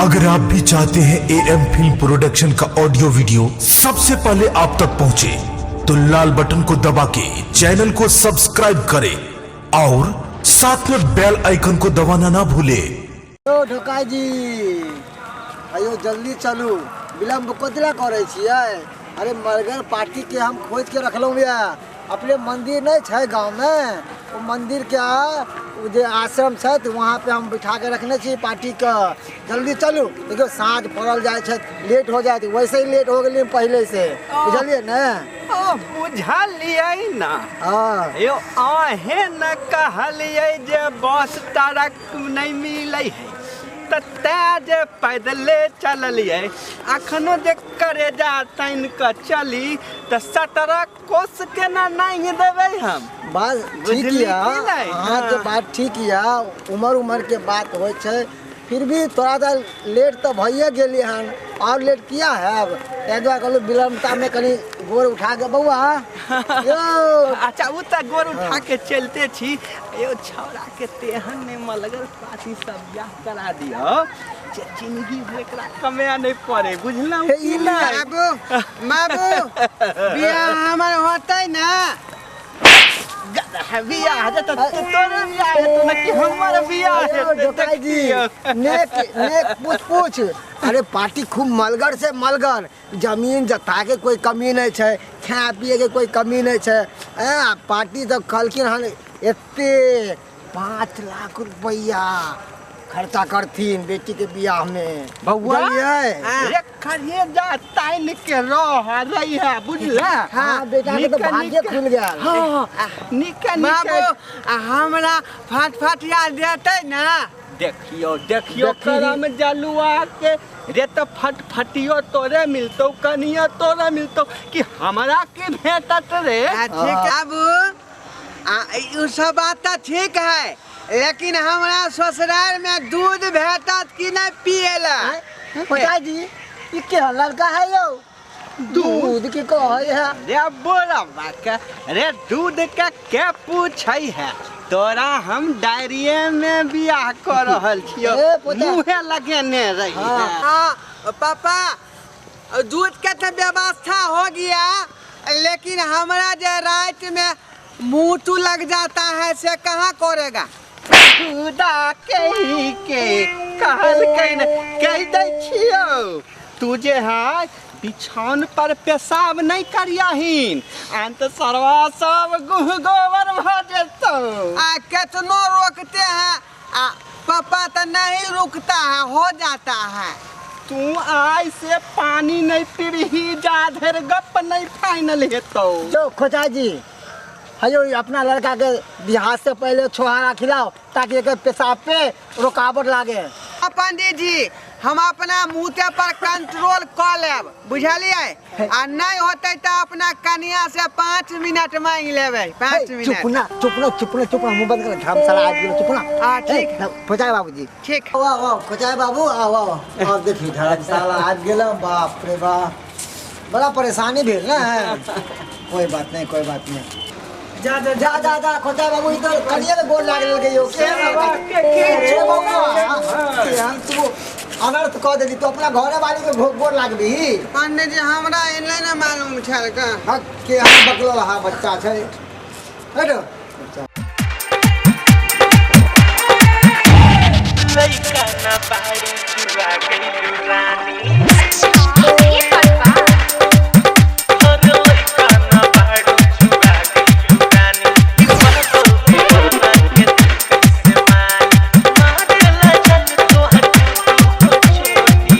अगर आप भी चाहते हैं ए एम फिल्म प्रोडक्शन का ऑडियो वीडियो सबसे पहले आप तक पहुंचे, तो लाल बटन को दबा के चैनल को सब्सक्राइब करें और साथ में बेल आइकन को दबाना ना भूलें। यौ ढोकाजी, अयो जल्दी चलू, विलम्ब कथी करै छियै? अरे मरगर पार्टी के हम खोज के रखलहुँ यऽ। अपने मंदिर नहीं छै गाँव में, ओ मंदिर के ओ जे आश्रम छै तऽ वहाँ पे हम बैठा के रखने छी पार्टी के। जल्दी चलू, देखियौ साँझ पड़ल जाइ छै, लेट हो जायत। वैसे ही लेट हो गेलियै पहिले से, बुझलियै ने? ओ बुझलियै ना। हँ। यौ अहें न कहलियै जे बस ट्रक नहि मिलै है, तऽ तें जे पैदले चललियै। अखनो जे करेजा तानि कऽ चली तऽ 17 कोस केना नांघि देबै हम। बात ठीक बुझली यऽ कि नहि? अहाँके। हँ। बात ठीक यऽ, उमर उमर के बात होइ छै। फिर भी थोड़ा सा लेट तऽ भइए गेली हन, आओर लेट किया हैब? ताहि दुआरे कहलहुँ विलम्बतामे कनि गोर उठा के बौआ यौ। अच्छा, ओ तऽ गोर उठा के चलते छी। यौ, छौड़ा के तेहन नहि मलगर पार्टी सब बियाह करा दियौ जे जिंदगी भर एकरा कमाए नहि पड़े, बुझलहुँ हे, कि ई नहि? बाबू, बाबू, बियाह हमर होतै ने? बियाह हेतै तऽ तोरे बियाह हेतौ ने कि हमर बियाह अरे हेतै? ढोकाई जी। देखियौ। नेक नेक पूछ पूछ। अरे पार्टी खूब मलगर से मलगर, जमीन जथा के कोई कमी नहीं छै, खाए पिए के कोई कमी नहीं छै। ए पार्टी तऽ कहलखिन हन एते 5 लाख रुपैआ खर्चा करथिन बेटी के बियाह में। बौआ। बुझलियै? रे करेजा तानि के रह रही है, बुझला? हाँ, बेटा के तऽ नीक भाग्य नीक। खुल गेल। हाँ, नीक बाबू, नीक। आ हमरा फटफटिया देतै ने? देखियो देखियो। देखी। करम जलुआ के रे, तऽ फटफटियो तोरे मिलतौ, कनियो तोरे मिलतौ, कि हमरा के भेटत रे? आ, ठीक बाबू, आ ई सब बात तऽ ठीक है, लेकिन हमरा ससुराल में दूध भेटत कि नहीं पिए ला? जी, ई के लड़का है यौ, दूध के कहै है? रे बोरा के रे, दूध के पूछै है? तोरा हम डायरिये में बियाह कर रहल छियौ। ए, पोता। मुँहे लगेने रही। हाँ। हाँ पापा, दूध के तो व्यवस्था हो गया, लेकिन हमरा जे रात में मुँह लग जाता है से कहाँ करेगा? खुदा कही के कहलकै ने, कहि दै छियौ, तू जे है बिछाउन पर पेशाब नहि करियहिन, अंत सरवा सब गुह गोबर भऽ जेतौ। आ कितनो रोकते हैं आ पापा, तो नहीं रुकता है, हो जाता है। तू आइ से पानी नहीं पीबही जा धरि गप नहीं फाइनल हेतौ। जो खोचा जी, हयो अपना लड़का के बियाह से पहले छोहारा खिलाओ ताकि एक पेशाब पे रुकावट लागे। हाँ, पंडित जी, हम अपना मुँह पर कंट्रोल कऽ लेब, बुझलियै? आ नहीं होतै तऽ अपना कनिया से 5 मिनट मांगि लेबै, 5 हे, मिनट। चुप ना, चुप ना, चुप ना, चुप ना, मुंह बंद कर। धर्मशाला आज गेलो, चुप ना। हाँ, ठीक। खोचाई बाबूजी। ठीक। आओ आओ आओ खोचाई बाबू, आओ आओ आओ। देखी, धर्मशाला आज गेलो। बाप रे बाप, बड़ा परेशानी भेल ना। कोई बात नहीं, कोई बात नहीं। जा जा। जा जा जा। खोचाई बाबू, ई तो कनिया के गोर लाग लेलकै यौ। के रे बौआ, केहन तू अनर्थ कऽ देली! तू अपना घरे वाली के गोर लागबी? पंडित जी, हमरा एलै ने मालूम छल का। हक, केहन बकलल हा बच्चा छै। हटो। लइका ना बाड़ी चुरा गइलू रानी। अरे लइका ना बाड़ी चुरा गइलू रानी, ई पागल दीवाना के तू कैसे मानी? मारेला जान तोहर छोटी,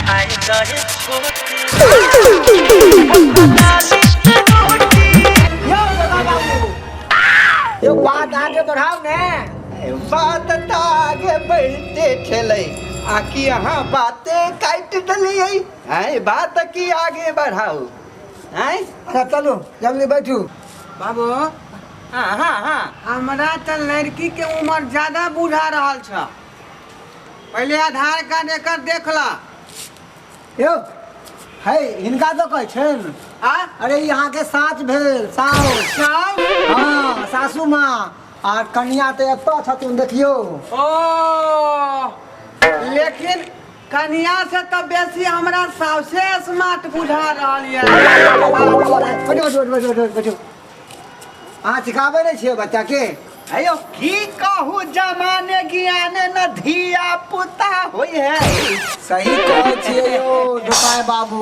आई दहे छोटी लाली रोटी। यौ दादा बाबू, यौ, बात आगे बढ़ाओ ने। बात तऽ आगे बढ़ते छलै, आ कि अहाँ बाते काटि देलियै। आँय, बात की आगे बढ़ाउ? आँय? अच्छा चलू, जल्दी बैठू। बाबू। हाँ हाँ हाँ हमरा तऽ लड़की के उम्र ज्यादा बुझा रहल छ। पहिले आधार कार्ड एकर देख ल। यौ है, हिनका तो कहै छनि। आ? अरे, ई अहाँके सास भेल, साउस। साउस? हाँ, सासू माँ। आ कनिया तऽ एतऽ छथुन, देखियौ। ओ। लेकिन कनिया से तऽ बेसी हमरा साउसे स्मार्ट बुझा रहल यऽ। बैठो बैठो बैठो बैठो बैठो। अहाँ सिखाबै नहि छियै बच्चाके? अयो की कहू, जमाने ज्ञाने न धिया पुता होइ है। सही कहै छियै यौ ढोकाय बाबू,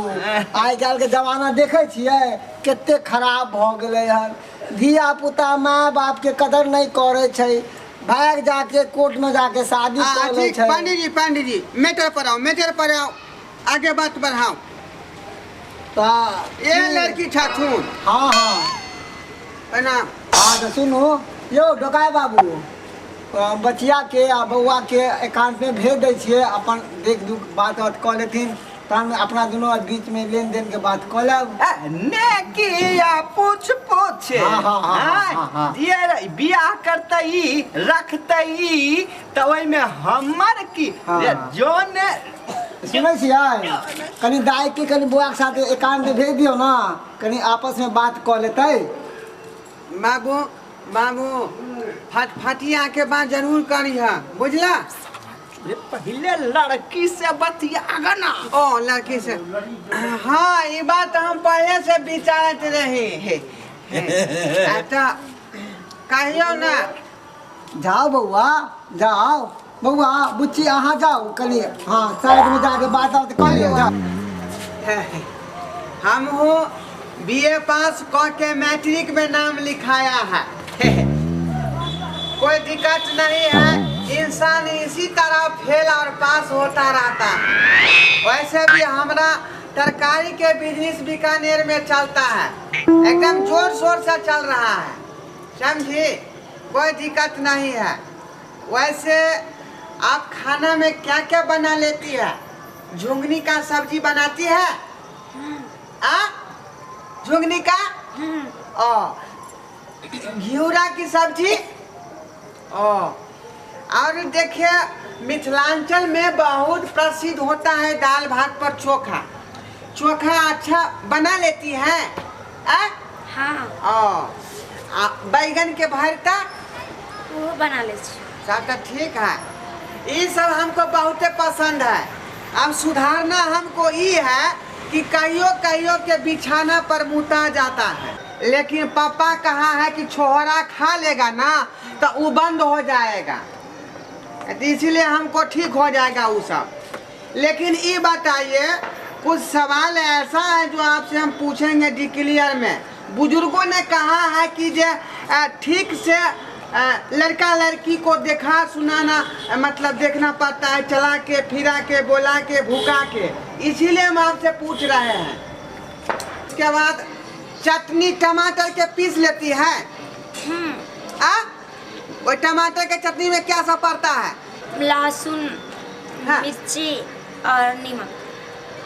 आइ काल्हिके जमाना देखै छियै कते खराब भऽ गेलै हन। धिया पुता माय बापके कदर नहि करै छै, भागि जाके कोर्टमे जाके शादी कऽ लै ठीक छै। पंडित जी, पंडित जी, मैटर पर आओ, मैटर पर आओ, आगे बात बढ़ाओ। तऽ ये लड़की छथुन? हँ हँ। प्रणाम। हँ तऽ सुनू यौ ढोकाय बाबू, बचियाके आ बौआके एकान्तमे भेज दै छियै, अपन देख दुख बात वात कऽ लेथिन, तहन अपना दुनू बीचमे लेन देनके बात कऽ लेब। ने किया पूछ पूछ। हाँ, हाँ, हाँ, हाँ, हाँ। ये बियाह करतै ई, रखतै ई, तऽ ओहिमे हमर की? हाँ। जे जोन सुनै छियै, कनि दाइके कनि बौआके साथ एकान्तमे भेज दियौ ने, कनि आपसमे बात कऽ लेतै। बाबू बाबू, फटफटिया के बात जरूर करिह, बुझला? रे, पहिले लड़की से बतिया ना। ओ लड़की से, हाँ, ये बात हम पहले से विचारत रही। अच्छा कहियो ना। जाओ बौआ, जाओ बौआ, बुच्ची अहाँ जाओ कनि, हाँ, साइड में जाके बात बात कऽ लियौ, जाओ। हम हूँ बीए पास क के मैट्रिक में नाम लिखाया है, कोई दिक्कत नहीं है। इंसान इसी तरह फेल और पास होता रहता है। वैसे भी हमारा तरकारी के बिजनेस बीकानेर में चलता है, एकदम जोर शोर से चल रहा है, समझी? कोई दिक्कत नहीं है। वैसे आप खाना में क्या क्या बना लेती है? झुंगनी का सब्जी बनाती है? आ झुंगनी का, ओ घिउरा की सब्जी, ओ और देखिए मिथिलांचल में बहुत प्रसिद्ध होता है दाल भात पर चोखा। चोखा अच्छा बना लेती है? आ? हाँ। ओ आ बैगन के भरता? ओहो बना लै छी। सब तो ठीक है, ये सब हमको बहुत पसंद है। अब सुधारना हमको ये है कि कहियो कहियो के बिछाना पर मुता जाता है, लेकिन पापा कहा है कि छोहरा खा लेगा ना तो वो बंद हो जाएगा, तो इसीलिए हमको ठीक हो जाएगा वो सब। लेकिन ये बताइए, कुछ सवाल ऐसा है जो आपसे हम पूछेंगे डिक्लियर में। बुजुर्गों ने कहा है कि जे ठीक से लड़का लड़की को देखा सुनाना, मतलब देखना पड़ता है, चला के फिरा के बोला के भुका के, इसीलिए हम आपसे पूछ रहे हैं। इसके बाद चटनी टमाटर के पीस लेती है? आ वो टमाटर के चटनी में क्या सब पड़ता है? लहसुन, हाँ। मिर्ची और नमक।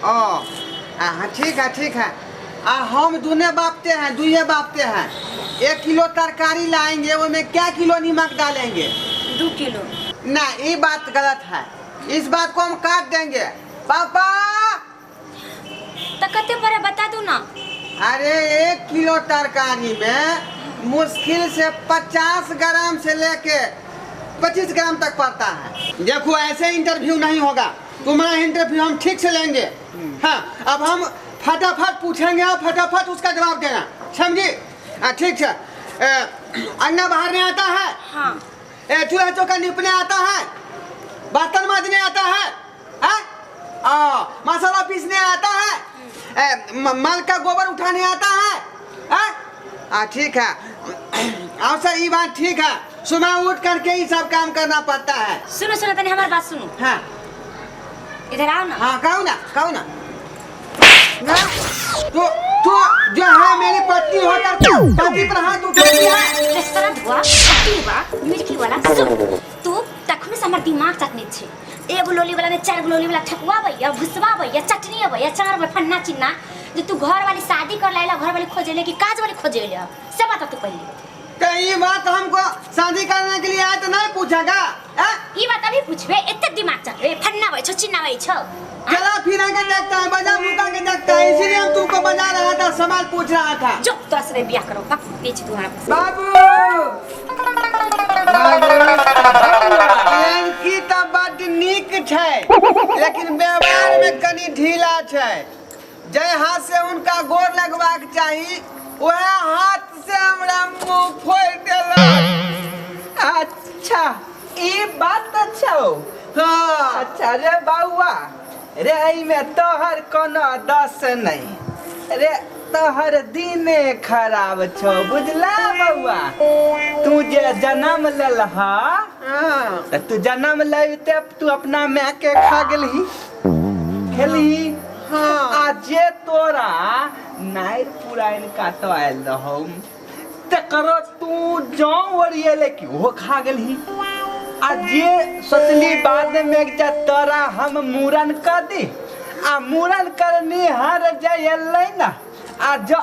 ओ हाँ, ठीक है ठीक है। आ हम दुने बापते हैं, दुए बापते हैं, 1 किलो तरकारी लाएंगे, उसमें क्या किलो नमक डालेंगे? 2 किलो। ना, ये बात गलत है, इस बात को हम काट देंगे। पापा तो कते पर बता दू ना। अरे 1 किलो तरकारी में मुश्किल से 50 ग्राम से लेके 25 ग्राम तक पड़ता है। देखो ऐसे इंटरव्यू नहीं होगा, तुम्हारा इंटरव्यू हम ठीक से लेंगे। हाँ, अब हम फटाफट पूछेंगे और फटाफट उसका जवाब देना, समझी? ठीक है। अंगना बाहरने आता है? हाँ। चूल्हा चौका निपने आता है? बर्तन मांजने आता है? मसाला पीसने आता है? माल का गोबर उठाने आता है? ठीक है। और सर ये बात ठीक है, सुबह उठ करके ही सब काम करना पड़ता है। सुनो सुनो तनी हमारी बात सुनो। हाँ इधर आओ ना। हाँ कहो ना, कहो ना। ना तो जो है मेरी पत्नी होकर पति पर हाथ उठाती है। रेस्तरां हुआ, पति हुआ, मिर्ची वाला सुन तू तखने से हमर दिमाग चटने छे। एगो लोली वाला में 4 गो लोली वाला ठकुआबैया, भुसबाबैया, चटनी अबैया, चार गो फन्ना चिन्ना, जे तू घर वाली शादी कर लाइला, घर वाली खोजे कि काज वाली खोजे ले, से बता तू पहले। तो ये बात हमको शादी करने के लिए आए तो नहीं पूछेगा? ये बात अभी पूछबे, एते दिमाग चटबे, फन्ना होइ छौ, चिन्ना होइ छौ। चला फिरा के देखता है, बजा मुका के देखता है, इसीलिए हम तुमको बजा रहा था, सवाल पूछ रहा था। जो तोरा से बियाह करो, पक बेच तू हमारा। बाबू लड़की तऽ बड्ड नीक छै, लेकिन व्यवहार में कनि ढीला छै। जाहि हाथ से हुनका गोर लगबाक चाही वएह हाथ से हमरा मुंह फोड़ि देलक। अच्छा ई बात तऽ छौ। हाँ। अच्छा रे बौआ रे, एहिमे तोहर कोनो दस नहीं रे, तोहर दिने खराब छौ बुझला बौआ। तू जे जन्म लेलहा हाँ। तऽ तू जन्म लेते तू अपना माय के खा गेलही खेलही। हाँ। आ जे तोरा नारि पुराइन काटऽ आयल रहौ तकरो तू जौ ओरियेले कि ओहो खा गेलही। आ जे सोचली बाद में जे तोरा हम मूड़न कर दी, आ मूड़न करनी हर जे एलै ना, आ जो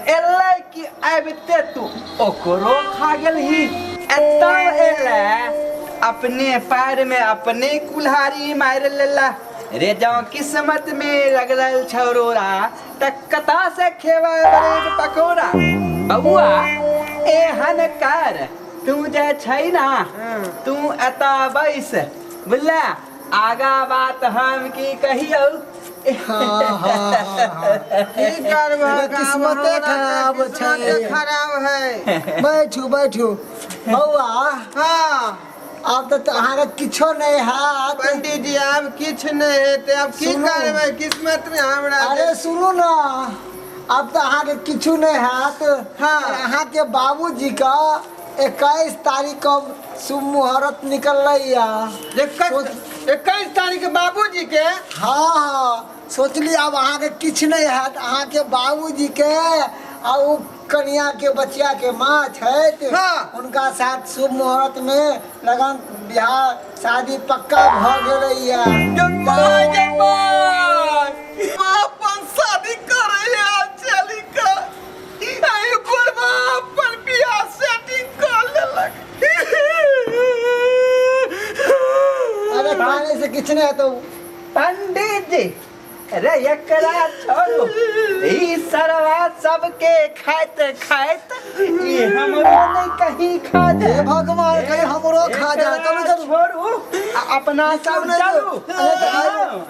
एलै कि आबिते तू ओकरो खा गेलही। एतऽ एलै अपने पैर में अपने कुल्हाड़ी मारि लेला रे। जँ किस्मत में रगड़ल छौ रोड़ा त कतऽ से खेबै ब्रेड पकौड़ा। बौआ एहन कर, तू जे छै ना तू एतऽ बैस बुझला, आगा बात हम की कहियौ। की करबह, किस्मते खराब छै। खराब है। बैठू बैठू बौआ। हाँ। आब तऽ अहाँके किछो नहि हैत। पंडित जी आब किछु नहि हेतै, आब की सुनू। करबै, किस्मत में हमरा। अरे सुनू ना, आब तऽ अहाँके किछु नहि हैत। हाँ। अहाँके बाबूजी का 21 तारीख के शुभ मुहूर्त निकललै। 21 तारीख के बाबूजी के? हाँ हाँ, सोचली आब अहाँके किछु नहि हैत। अहाँके बाबूजी के आ ओ कनिया के बचिया के माँ छथि, हाँ। उनका साथ शुभ मुहूर्त में लगन बियाह शादी पक्का भऽ गेलैया। अपन शादी करे चली का अपन बियाह सेटिंग कर लेलक। अरे खाने से किछु नहि हेतौ। पंडित जी रे एकरा छोड़ू, ई सरवा सबके खाइत खाइत ई हमरो नहीं कहीं खा हे जाए। भगवान, कहीं हमरो खा जाए। चलू चलू छोड़ू आ अपना सब चलू।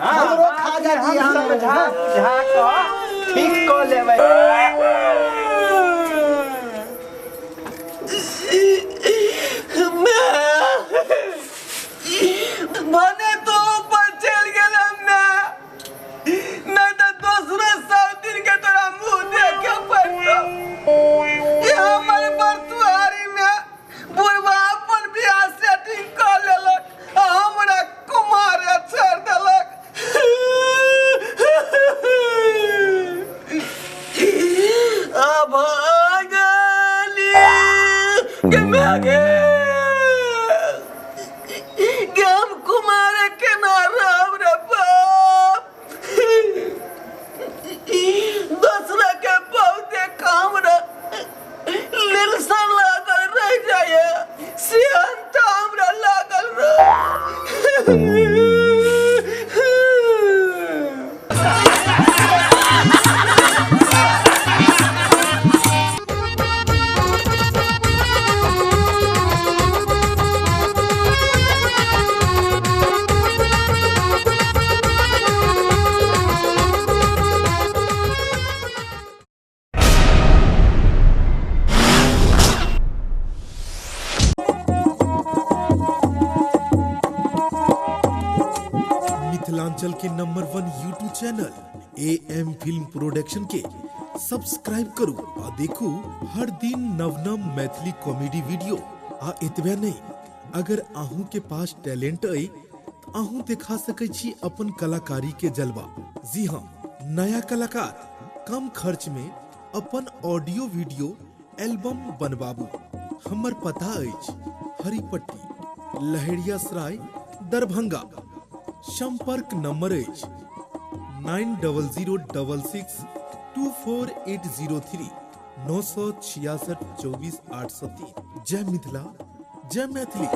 हमरो खा जाती। हम समझा बुझा कऽ ठीक कऽ लेबै। भने तो ऊपर चल गेल मैं, नहीं तो दूसरे सब दिन के तोरा मुंह देखे पड़तो। ये हमर बरतुहारी में बुढ़वा अपन बियाह सेटिंग कर लेलक आ हमरा कुमार छोड़ देलक। अभागली के मैं गे हम कुमार के ना राम रे बाप, दूसरा के बहुते काम रे लिलसन लागल रह जाए, सिहन तो हमरा लागल रह। मिथिलांचल के number 1 YouTube channel AM film production के सब्सक्राइब करू आ देखू हर दिन नव नव मैथिली कॉमेडी वीडियो। आ एतबे नहीं, अगर अहूँ के पास टैलेंट अइ त अहूँ देखा सकै छी अपन कलाकारी के जलवा। जी हाँ, नया कलाकार कम खर्च में अपन ऑडियो वीडियो एल्बम बनबाबू। हमर पता अछि हरिपट्टी, लहेरियासराय, दरभंगा। संपर्क नंबर अछि 9006624803, 966 24 803। जय मिथिला, जय मैथिली।